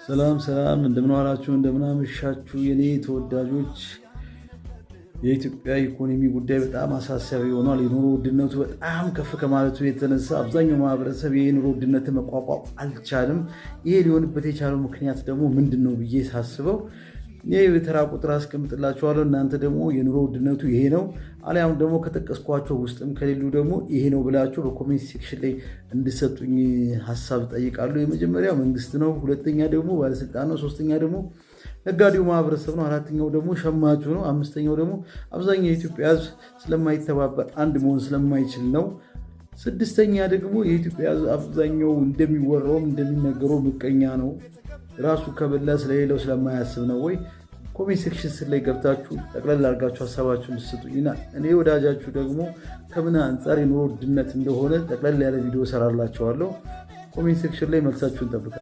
ሰላም ሰላም፣ እንደምን ዋላችሁ፣ እንደምን አመሻችሁ የኔ ተወዳጆች። የኢትዮጵያ ኢኮኖሚ ጉዳይ በጣም አሳሳቢ ሆኗል። የኑሮ ውድነቱ በጣም ከፍ ከማለቱ የተነሳ አብዛኛው ማህበረሰብ የኑሮ ውድነትን መቋቋም አልቻልም። ይሄ ሊሆንበት የቻለው ምክንያት ደግሞ ምንድን ነው ብዬ ሳስበው ይህ የተራ ቁጥር አስቀምጥላችኋለሁ። እናንተ ደግሞ የኑሮ ውድነቱ ይሄ ነው አሊያም ደግሞ ከጠቀስኳቸው ውስጥም ከሌሉ ደግሞ ይሄ ነው ብላችሁ በ comment section ላይ እንድሰጡኝ ሀሳብ ጠይቃለሁ። የመጀመሪያው መንግስት ነው፣ ሁለተኛ ደግሞ ባለስልጣን ነው፣ ሶስተኛ ደግሞ ነጋዴው ማህበረሰብ ነው፣ አራተኛው ደግሞ ሸማቹ ነው፣ አምስተኛው ደግሞ አብዛኛው የኢትዮጵያ ሕዝብ ስለማይተባበር አንድ መሆን ስለማይችል ነው። ስድስተኛ ደግሞ የኢትዮጵያ ሕዝብ አብዛኛው እንደሚወራውም እንደሚነገረው ምቀኛ ነው። ራሱ ከበላ ስለሌለው ስለማያስብ ነው ወይ? Comment section ስር ላይ ገብታችሁ ጠቅለል አድርጋችሁ ሀሳባችሁን ስጡኝና እኔ ወዳጃችሁ ደግሞ ከምን አንጻር የኑሮ ውድነት እንደሆነ ጠቅለል ያለ ቪዲዮ ሰራላችኋለሁ። Comment section ላይ መልሳችሁን ጠብቃለሁ።